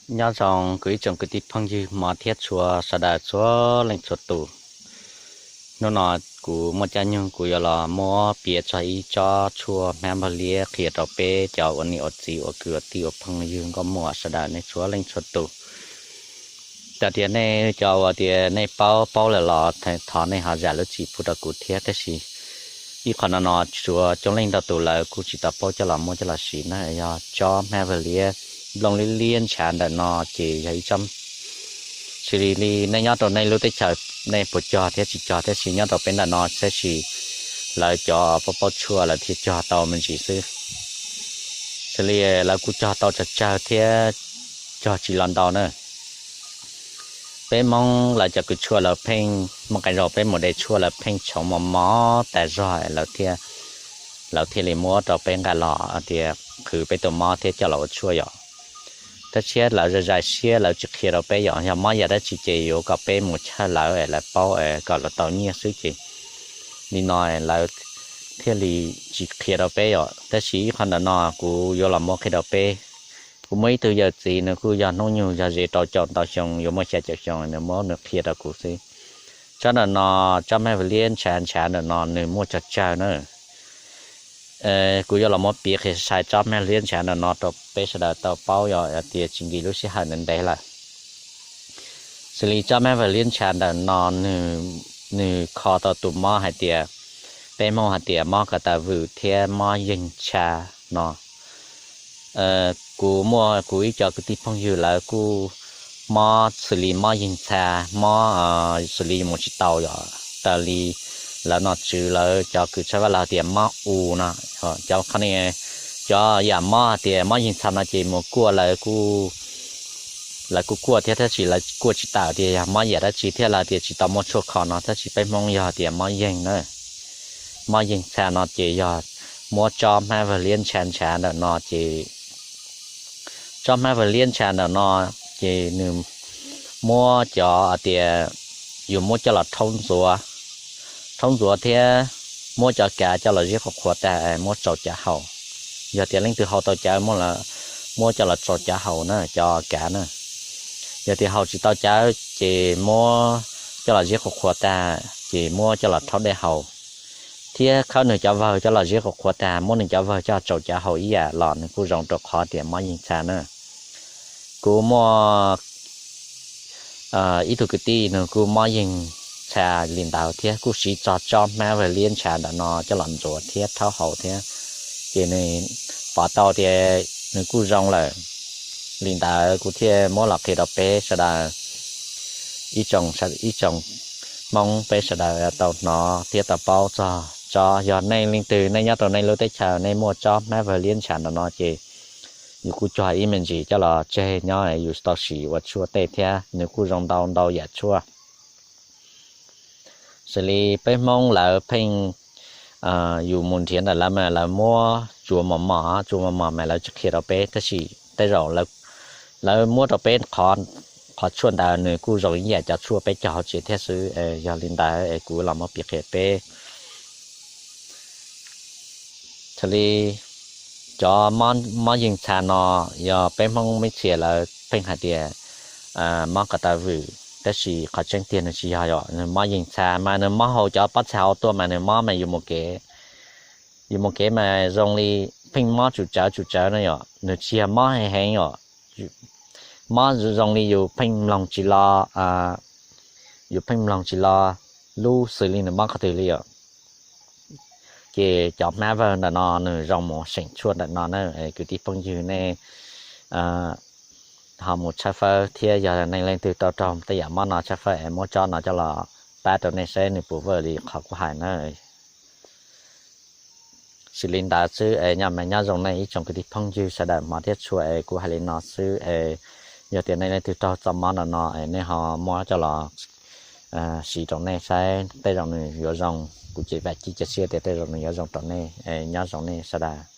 Nyob zoo kuv ib tsoom kwv tij phooj ywg hmov thiab tshua sawv daws txhua leej txhua tus. Hnub no kuv muaj caij nyoog kuv yuav los muab piav txog ib tsob tshuaj hmab npawg liab qhia rau peb cov ua niam ua txiv ua kwv ua tij ua phooj ywg nkauj muam sawv daws nej txhua leej txhua tus. Txawm tias nej cov uas tias nej paub paub lawm los thov nej ho zam lub txim pub rau kuv thiab, tab sis ib qho no no tsuas coob leej ntau tus lawv kuj tsis tau paub coj los muab coj los siv na. Yog tsob hmab npawg liab nplooj liab liab ntshav ntawm no ces yog ib tsob, xws li li nej nyob rau nej lub teb chaws nej puas cog thiab tsis cog, tab sis nyob rau peb ntawm no saib sis lawv cov paub paub tshuaj lawv thiaj cog tau me ntsis xwb. Xws li lawv kuj cog tau tsawg tsawg thiab cog tsis los ntau na. Peb Hmoob lawv cov kws tshuaj lawv pheej muaj qee zaus peb mus de tshuaj lawv pheej tshoov mos mos tas zog lawv thiaj, lawv thiaj li muab rau peb nqa los tias qhwv peb tus mob thiab coj los ua tshuaj yom. Tab sis lawv zais zais siab lawv tsis qhia rau peb yom, yog mob yam dab tsi ces yuav kom peb mus chawj lawv es lawv paub es kom lawv tau nyiaj xwb ces li no lawv thiaj li tsis qhia rau peb yom. Tab sis ib qho ntawm no kuv yuav los muab qhia rau peb. Kuv muaj ib tug yawm txiv nws kuj yog hnub nyoog yog ze rau caum ntau xyoo yuav muaj xya caum xyoo nws muab nws qhia rau kuv xwb. Tsob ntawm no, tsob hmab npawg liab ntshav ntshav ntawm no nws muaj tsawg tsawg na. Kuv yuav los muab piav qhia sai tsob hmab npawg liab ntshav ntawm no rau peb sawv daws tau paub yog tias tsis nkim lub sij hawm ntev ntev lawm. Xws li tsob hmab npawg liab ntshav ntawm no nws kho tau tus mob hais tias, peb Hmoob hais tias mob ko taw vwm thiab mob yeeg ntsha no. Kuv muaj kuv ib co kwv tij phooj ywg lawv kuj mob xws li mob yeeg ntsha, mob xws li mus tsis tau yom, raws li lawv nom tswv lawv cov kws tshaj vaj lawv tias mob u no. Cov qhov ni, cov yam mob hais tias mob yeeg ntsha no ces mus kuaj lawv kuj, lawv kuj kuaj thiab tab sis lawv kuaj tsis tawm tias yog mob yam dab tsi thiab lawv tias tsis tau muaj tshuaj kho no, tab sis peb Hmoob yog tias mob yeeg na. Mob yeeg ntsha no ces yog muab tsob hmab npawg liab ntshav ntshav ntawm no ces, tsob hmab npawg liab ntshav ntawm no ces nws muab cov hais tias yus muab coj los rhaub ntxuav, rhaub ntxuav thiab muab cov kav coj los ziab qhuav qhuav tas muab tsau cav haus. Yog tias leej twg haus tau cawv muab, muab coj los tsau cav haus na, cov kav na. Yog tias haus tsis tau cawv ces muab coj los ziab qhuav qhuav tas ces muab coj los rhaub dej haus, thiab khawb nws cov vawg coj los ziab qhuav qhuav tas muab nws cov vawg coj tsau cav haus ib yam los nws kuj zoo rau qhov tias mob yeeg ntsha na. Kuv muaj ib tug kwv tij nws kuj mob yeeg ntsha li ntawd thiab kuj siv txog tsob hmab npawg liab ntsha ntawm no coj los ntxuav thiab rhaub haus thiab, ces nws pom tau tias nws kuj zoo lawm. Li ntawd kuv thiaj muab los qhia rau peb sawv daws, ib tsoom Hmoob peb sawv daws tau hnov thiab tau paub txog tsob. Yog nej leej twg nej nyob rau nej lub teb chaws nej muaj tsob hmab npawg liab ntsha ntawm no ces yus kuj cog ib me ntsis coj los tseg nyob yus tau siv ua tshuaj tej thiab nws kuj zoo ntau ntau yam tshuaj. Xws li peb Hmoob lawv pheej, yus mus nrhiav ntawm lawv mas lawv muab tsuav mos mos, tsuav mos mos mas lawv tsis qhia rau peb, tab sis tej zaum lawv muab rau peb qhov tshuaj ntawd nws kuj zoo ib yam cov tshuaj peb cog hauv tsev thiab xwb. Yog li ntawd es kuv los muab piav qhia peb. Xws li cov mob yeeg txha no, yog peb Hmoob meb txhia lawv pheej hais tias mob ko taw vwm, tab sis qhov tseeb tiag nws tsis yog, yog mob yeeg txha mas nws mob hauv cov pob txha hauv tuaj mas nws mob mas yus mus kev, yus mus kev mas zoo li pheej mob tsum tsawv tsum tsawv no yom, nws tsis yog mob heev heev yom. Mob zoo li yus pheej mloog tsis los, yus pheej mloog tsis los lub xws li nws mob qhov twg li yom. Ces cov hmab vawg ntawm no nws zoo mus seem tshuaj ntawm no na. Kwv tij phooj ywg nej ho mus tshawb fawb thiab yog nej leej twg tau raug tej yam mob no tshawb fawb es muab tsob no coj los pab rau nej saib nws puas vwm li qhov kuv hais na. Xws li ntawd xwb es nyob zoo nej ib tsoom kwv tij phooj ywg sawv daws hmov thiab tshua es kuv hais li no xwb es yog tias nej leej twg raug txoj mob no no es nej ho muab coj los siv rau nej saib tej zaum nws yuav zoo, kuv ces vam civ cia siab tias tej zaum nws yuav zoo rau nej. Nyob zoo nej sawv daws.